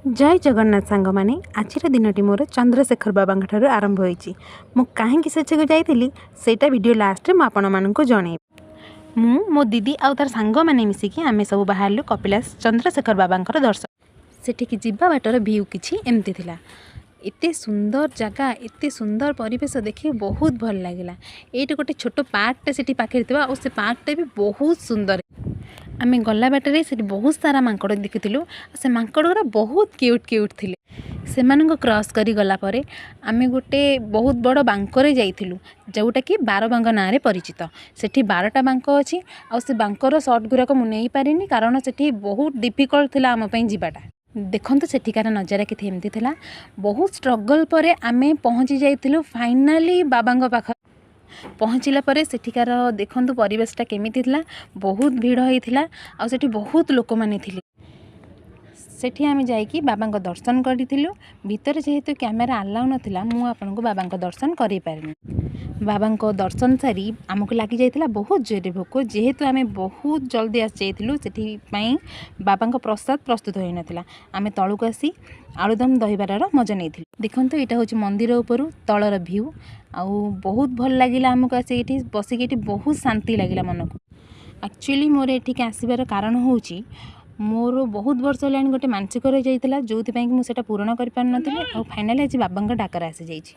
ଜୟ ଜଗନ୍ନାଥ ସାଙ୍ଗମାନେ, ଆଜିର ଦିନଟି ମୋର ଚନ୍ଦ୍ରଶେଖର ବାବାଙ୍କ ଠାରୁ ଆରମ୍ଭ ହୋଇଛି। ମୁଁ କାହିଁକି ସେଠାକୁ ଯାଇଥିଲି, ସେଇଟା ଭିଡ଼ିଓ ଲାଷ୍ଟରେ ମୁଁ ଆପଣମାନଙ୍କୁ ଜଣେଇବି। ମୁଁ, ମୋ ଦିଦି ଆଉ ତାର ସାଙ୍ଗମାନେ ମିଶିକି ଆମେ ସବୁ ବାହାରିଲୁ କପିଳାସ ଚନ୍ଦ୍ରଶେଖର ବାବାଙ୍କର ଦର୍ଶନ। ସେଠିକି ଯିବା ବାଟର ଭିଉ କିଛି ଏମିତି ଥିଲା। ଏତେ ସୁନ୍ଦର ଜାଗା, ଏତେ ସୁନ୍ଦର ପରିବେଶ ଦେଖି ବହୁତ ଭଲ ଲାଗିଲା। ଏଇଠି ଗୋଟେ ଛୋଟ ପାର୍କଟେ ସେଠି ପାଖରେ ଥିବା ଆଉ ସେ ପାର୍କଟା ବି ବହୁତ ସୁନ୍ଦର। ଆମେ ଗଲା ବାଟରେ ସେଠି ବହୁତ ସାରା ମାଙ୍କଡ଼ ଦେଖିଥିଲୁ ଆଉ ସେ ମାଙ୍କଡ଼ ଗୁଡ଼ା ବହୁତ କ୍ୟୁଟ୍ କ୍ୟୁଟ୍ ଥିଲେ। ସେମାନଙ୍କୁ କ୍ରସ୍ କରି ଗଲା ପରେ ଆମେ ଗୋଟେ ବହୁତ ବଡ଼ ବାଙ୍କରେ ଯାଇଥିଲୁ, ଯେଉଁଟାକି ବାରବାଙ୍କ ନାଁରେ ପରିଚିତ। ସେଠି 12ଟା ବାଙ୍କ ଅଛି ଆଉ ସେ ବାଙ୍କର ସଟ୍ ଗୁଡ଼ାକ ମୁଁ ନେଇପାରିନି, କାରଣ ସେଠି ବହୁତ ଡିଫିକଲ୍ଟ ଥିଲା ଆମ ପାଇଁ ଯିବାଟା। ଦେଖନ୍ତୁ, ସେଠିକାର ନଜାରା କେତେ ଏମିତି ଥିଲା। ବହୁତ ଷ୍ଟ୍ରଗଲ୍ ପରେ ଆମେ ପହଞ୍ଚି ଯାଇଥିଲୁ ଫାଇନାଲି ବାବାଙ୍କ ପାଖ। ପହଞ୍ଚିଲା ପରେ ସେଠିକାର ଦେଖନ୍ତୁ ପରିବେଶଟା କେମିତି ଥିଲା। ବହୁତ ଭିଡ଼ ହେଇଥିଲା ଆଉ ସେଠି ବହୁତ ଲୋକମାନେ ଥିଲେ। ସେଠି ଆମେ ଯାଇକି ବାବାଙ୍କ ଦର୍ଶନ କରିଥିଲୁ। ଭିତରେ ଯେହେତୁ କ୍ୟାମେରା ଆଲାଉ ନଥିଲା, ମୁଁ ଆପଣଙ୍କୁ ବାବାଙ୍କ ଦର୍ଶନ କରେଇପାରିନି। ବାବାଙ୍କ ଦର୍ଶନ ସାରି ଆମକୁ ଲାଗିଯାଇଥିଲା ବହୁତ ଜୋରରେ ଭୋକ। ଯେହେତୁ ଆମେ ବହୁତ ଜଲ୍ଦି ଆସିଯାଇଥିଲୁ, ସେଥିପାଇଁ ବାବାଙ୍କ ପ୍ରସାଦ ପ୍ରସ୍ତୁତ ହୋଇନଥିଲା। ଆମେ ତଳକୁ ଆସି ଆଳୁଦମ ଦହିବରାର ମଜା ନେଇଥିଲୁ। ଦେଖନ୍ତୁ, ଏଇଟା ହେଉଛି ମନ୍ଦିର ଉପରୁ ତଳର ଭିଉ ଆଉ ବହୁତ ଭଲ ଲାଗିଲା ଆମକୁ ଆସି ଏଇଠି ବସିକି। ଏଇଠି ବହୁତ ଶାନ୍ତି ଲାଗିଲା ମନକୁ। ଆକ୍ଚୁଆଲି ମୋର ଏଠିକି ଆସିବାର କାରଣ ହେଉଛି, ମୋର ବହୁତ ବର୍ଷ ହେଲାଣି ଗୋଟେ ମାନସିକ ରହିଯାଇଥିଲା, ଯେଉଁଥିପାଇଁ କି ମୁଁ ସେଇଟା ପୂରଣ କରିପାରିନଥିଲି ଆଉ ଫାଇନାଲି ଆଜି ବାବାଙ୍କ ଡାକରା ଆସିଯାଇଛି।